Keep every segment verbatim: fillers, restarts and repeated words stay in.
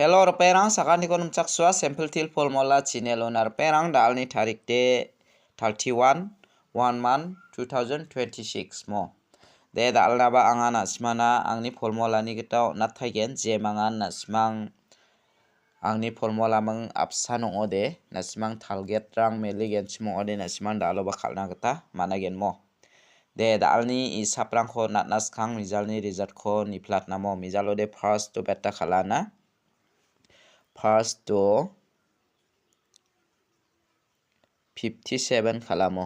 Hello, ripengrang, sakantikon nimchaksoa, Simple Teer Formula channel-ona ripengrang, da·alni tarik de thirty-one, one month, two thousand twenty-six mo. De, da·alnaba anga na·simana angni formulani gita on·ataigen, jemangan na·simang angni formulaming apsan ong·ode, na·simang targetrang meligenchim ong·ode, na·simang da·aloba kal·na gita man·agenmo. De, da·alni isaprangko on·atna skang mijalni resultko niplatnamo. Mijalo de first-o beta kal·ana. First-o fifty-seven kal·amo.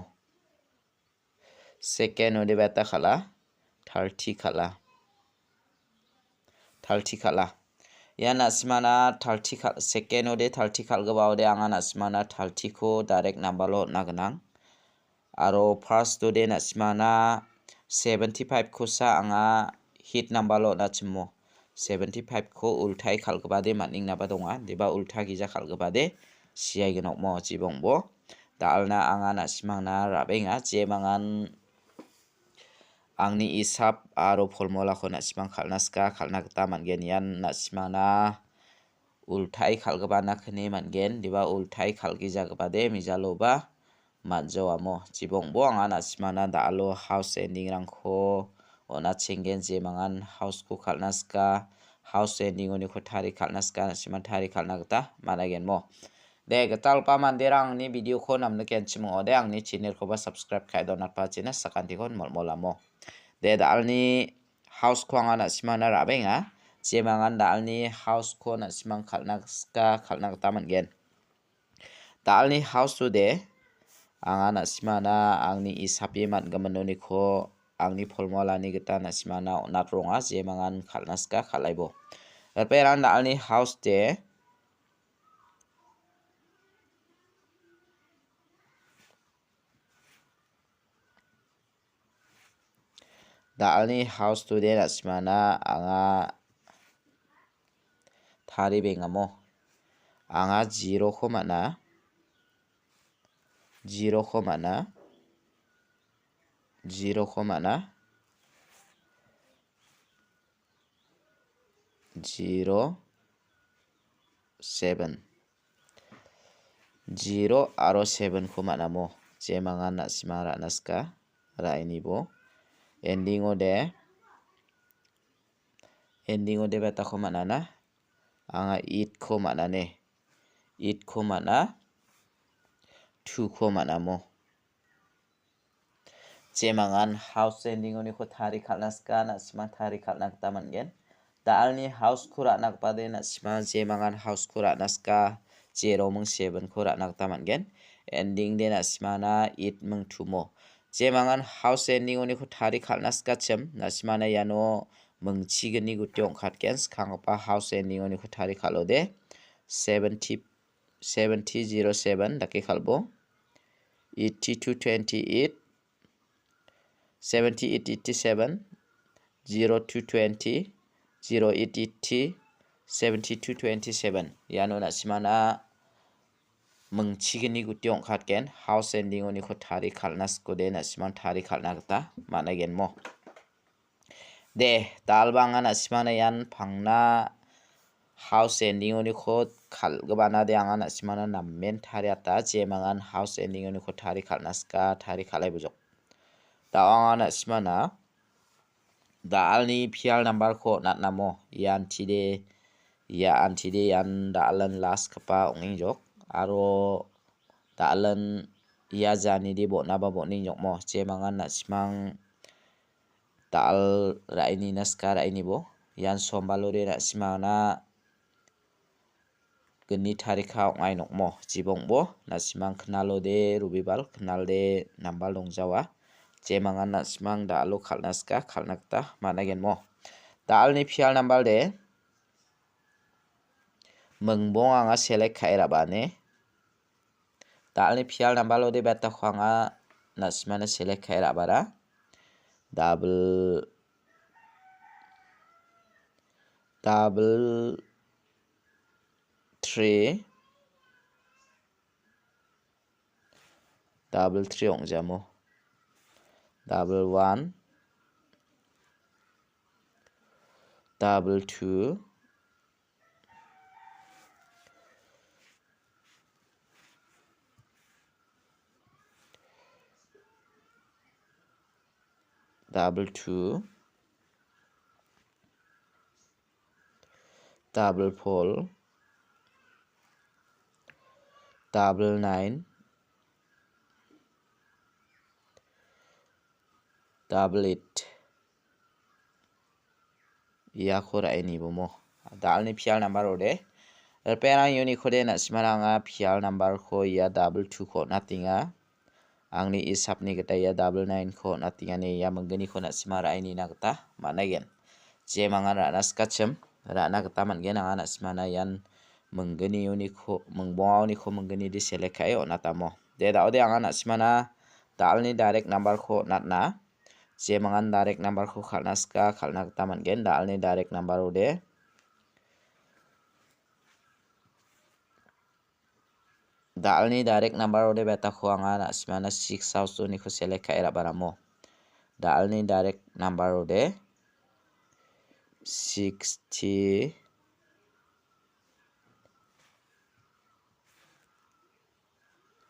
Second-o de beta kal·a, thirty kal·a. Thirty kal·a. Ia na·simana thirty kal-, second-o de thirty kal·gipaode anga na·simana thirty-ko direct number-o on·a gnang. Aro first-o de na·simana seventy-five-kosa anga hit number-o on·achimo. Seventy-five-ko ultai kal·gipade man·engnaba donga. Deba ulta gija kal·gipade siai gnokmo, jibongbo. Da·alna anga na·simangna ra·benga, jemangan angni isap aro formulako na·simang kal·na sika, kal·na gita man·gen. Ian na·simangna ultai kal·gipana kine man·gen, deba ultai kal·gijagipade mijaloba man·jawamo. Jibongbo anga na·simana da·alo house ending-rangko on·achenggen, jemangan house-ko kal·na sika, house ending-oniko tari kal·na sika, na·siman tari kal·na gita man·agenmo. De, gitalgipa manderang angni video-ko namnikenchim ong·ode, angni channel-koba subscribe ka·e donatpachina sakantikon molmolamo. De, da·alni house-ko anga na·simana ra·benga, jemangan da·alni house-ko na·simang kal·na sika, kal·na gita man·gen. Da·alni house-o de anga na·simana angni isape man·giminoniko angni formulani gita na·simana on·atronga, jemangan kal·na sika kal·aibo. Ripengrang, da·alni house-de Da·alni house-o de na·simana anga taribengamo. Anga zero-ko man·a. Zero-ko man·a. Zero-ko man·a. Zero, seven. Zero aro seven-ko man·amo. Jemangan na·sima ra·na sika. Ra·inibo. Ending-o de. Ending-o de betako man·ana. Anga eight-ko man·ane. Eight-ko man·a. Two-ko man·amo. Jemangan house ending-oniko tari kal·na sika, na·sima tari kal·na gita man·gen. Da·alni house-ko ra·na gipade na·sima jemangan house-ko ra·na sika, zero ming seven-ko ra·na gita man·gen. Ending de na·simana eight ming two mo. Jemangan house ending-oniko tari kal·na sikachim, na·simana iano mingchigni guti ong·katgen, skanggipa house ending-oniko tari kal·ode. Seventy, seventy zero seven dake kal·bo. Eighty two twenty eight, seventy eight eighty seven, zero two twenty, zero eight eighty, seventy two twenty seven. Iano na·simana mingchigni guti ong·katgen, house ending-oniko tari kal·na sikode na·siman tari kal·na gita man·agenmo. De, da·alba anga na·simana ian pangna house ending-oniko kal·gipana de anga na·simana namen tariata, jemangan house ending-oniko tari kal·na sika, tari kal·ai bojok. Da·o anga na·simana da·alni pial number-ko natnamo, ia antide, ia antide ian da·alan last gipa ong·engjok, aro da·alan ia janide bon·aba bon·engjokmo, jemangan na·simang da·al ra·inina sika ra·inibo. Ian sombalode na·simana gni tarika ong·ai nokmo. Jibongbo na·simang knalode rubibal, knalde nambal dongjawa. Jemangan na·simang da·alo kal·na sika, kal·na gita man·agenmo. Da·alni pial nambal de mingbong anga select ka·e ra·bane. Da·alni pial nambalo de betako anga na·simana select ka·e ra·bara. Double, double three, double three ong·jamo. Double one, double two, double two, double four, double nine, double eight. Iako ra·e nibomo. Da·alni pial number ode. Ripengrang uniko de na·simana anga pial number ko ia double two ko on·atenga. Angni isapni gita ia double nine ko on·atengani ia mingginiko na·sima ra·e nina gita man·aigen. Jemangan ra·na sikachim, ra·na gita man·gen anga na·simana ian minggni uniko, mingbonga uniko minggni de select ka·e on·atamo. De da·ode anga na·simana da·alni direct number ko on·atna. Jemangan direct number ko kal·na sika, kal·na gita man·gen. Da·alni direct number ode. Da·alni direct number ode betako anga na·simana six house oniko select ka·e ra·baramo. Da·alni direct number ode sixty,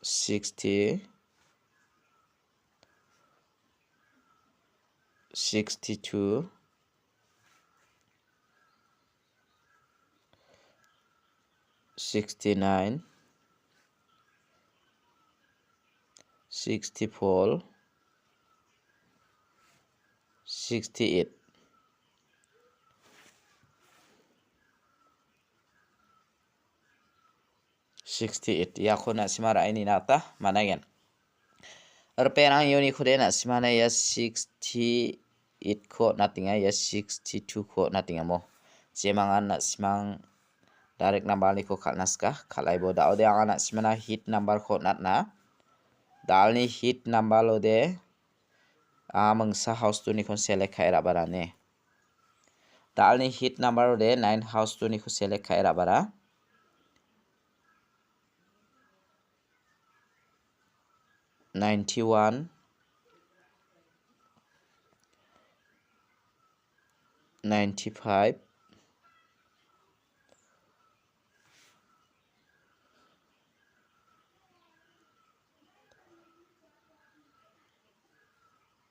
sixty, sixty-two, sixty-nine, sixty-four, sixty-eight. Sixty-eight. Iako na·sima ra·e nina gita man·aigen. Ripengrang uniko de na·simana ia sixty-eight ko on·atenga, ia sixty-two ko on·atengamo. Jemangan na·simang direct number niko kal·na sika, kal·aibo. Da·ode anga na·simana hit number ko on·atna. Da·alni hit number ode, a, mingsa house two niko select ka·e ra·barane. Da·alni hit number ode nine house two niko select ka·e ra·bara. Ninety-one, ninety-five,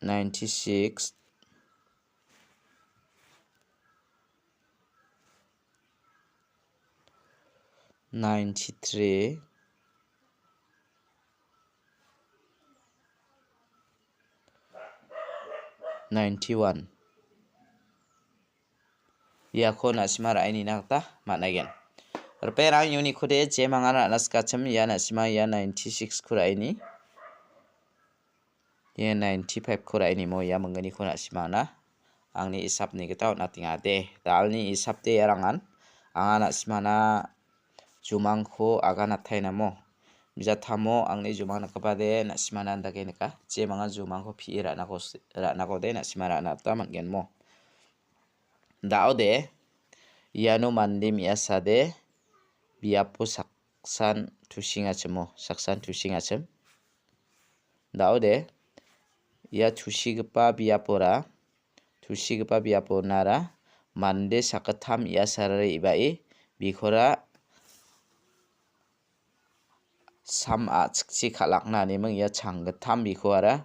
ninety-six, ninety-three, ninety-one. Iako na·sima ra·e nina gita man·aigen. Ripengrang uniko de jemangan ra·na sikachim ia na·sima ia ninety-six ko ra·e ni. Ia ninety-five ko ra·e nimo ia minggniko na·simana angni isapni gita on·atenga de. Da·alni isap de iarangan anga na·simana jumangko aganataenamo. Bijatamo angni jumang nikgipa de na·simana andake nika. Jemanga jumangko pi·e ra·nako s-, ra·nako de na·sima ra·na gita man·genmo. Da·ode iano mande me·asade biapo saksan tusingachimo, saksan tusingachim. Da·ode ia tusigipa biapora, tusigipa biaponara mande sakgittam ia·sarara re·bae bikora sam a·chikchi kal·akna animing ia changgittam bikoara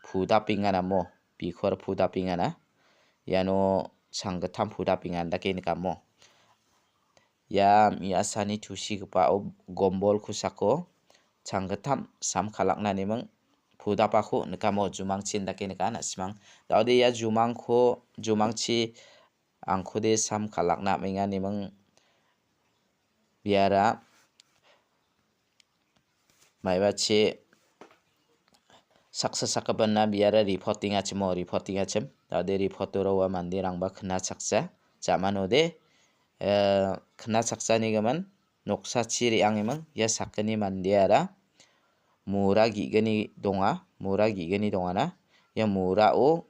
pudapenganamo, bikoara pudapengana. Iano changgittam pudapengan dake nikamo. Ia me·asani tusigipao gombol kosako changgittam sam kal·akna animing pudapako nikamo, jumangchin dake nika na·simang. Da·ode ia jumangko, jumangchi angkode sam kal·akna am·enga animing biara maibachi saksa sakgipina biara reporting achimo, reporting achim. Da·ode report-ora ua manderangba knachakja. Jamanode, eh, knachaksanigimin noksachi re·angiming ia sakgni mandeara mura ge·gni donga, mura ge·gni dongana. Ia murao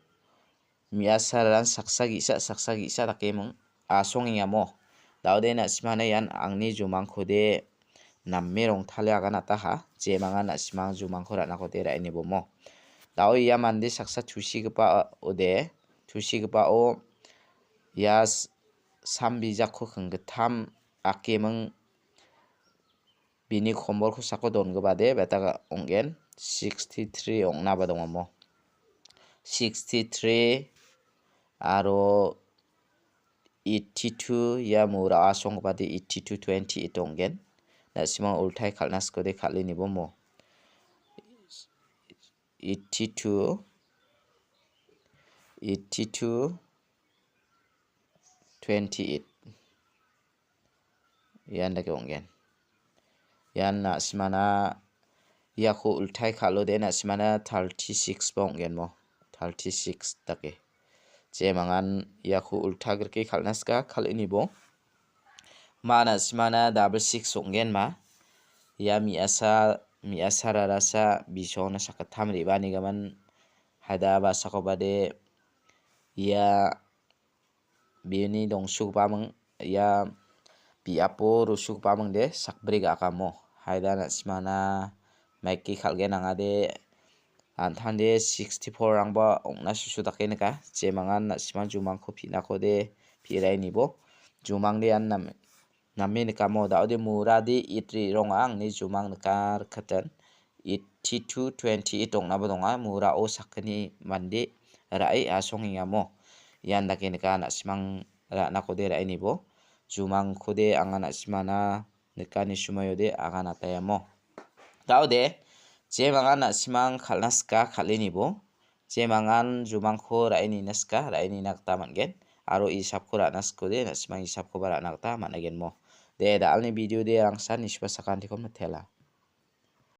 me·asarang saksa ge·sa, saksa ge·sa dake ming-, asongengamo. Da·ode na·simana ian angni jumangkode name rongtale aganataha, jemanga na·simang jumangko ra·nakode ra·e nibomo. Da·o ia mande saksa tusigipa ode, tusigipao ia s-, sam bijakko kinggittam akeming bini kombol kosako dongipade beta ong·gen sixty-three ong·naba dongamo. sixty-three aro eighty-two, ia mora asonggipade eighty-two twenty-eight ong·gen. Na·simang ultai kal·na sikode kal·e nibo mo. Eighty-two, eighty-two, twenty-eight. Ian dake ong·gen. Ian na·simana iako ultai kal·ode na·simana thirty-six ba ong·gen mo. Thirty-six dake. Jemangan iako ulta grike kal·na sika kal·e nibo. Ma na·simana double six ong·gen ma. Ia me·asa, me·asa rarasa bisongna sakgittam re·baanigimin haida basakobade ia bini dongsugipaming, ia biapo rusugipamingde sakbri ga·akamo. Haida na·simana maiki kal·gen angade an·tangde sixty-four rangba ong·na susu dake nika. Jemangan na·simang jumangko pi·nakode pi·rainibo. Jumangde an nam-, name nikamo, da·ode murade eight re·ronga angni jumang nika rikatan. Eighty-two twenty-eight ong·naba donga. Murao sakgni mande ra·e asongengamo. Ian dake nika, na·simang ra·nakode ra·e nibo. Jumangkode anga na·simana nikani sumayode anga nataiamo. Da·ode, jemangan na·simang kal·na sika kal·e nibo. Jemangan jumangko ra·e nina sika, ra·e nina gita man·gen. Aro isapko ra·na sikode, na·simang isapkoba ra·na gita man·agenmo. De, da·alni video de rangsan nisiba sakantikon mitela.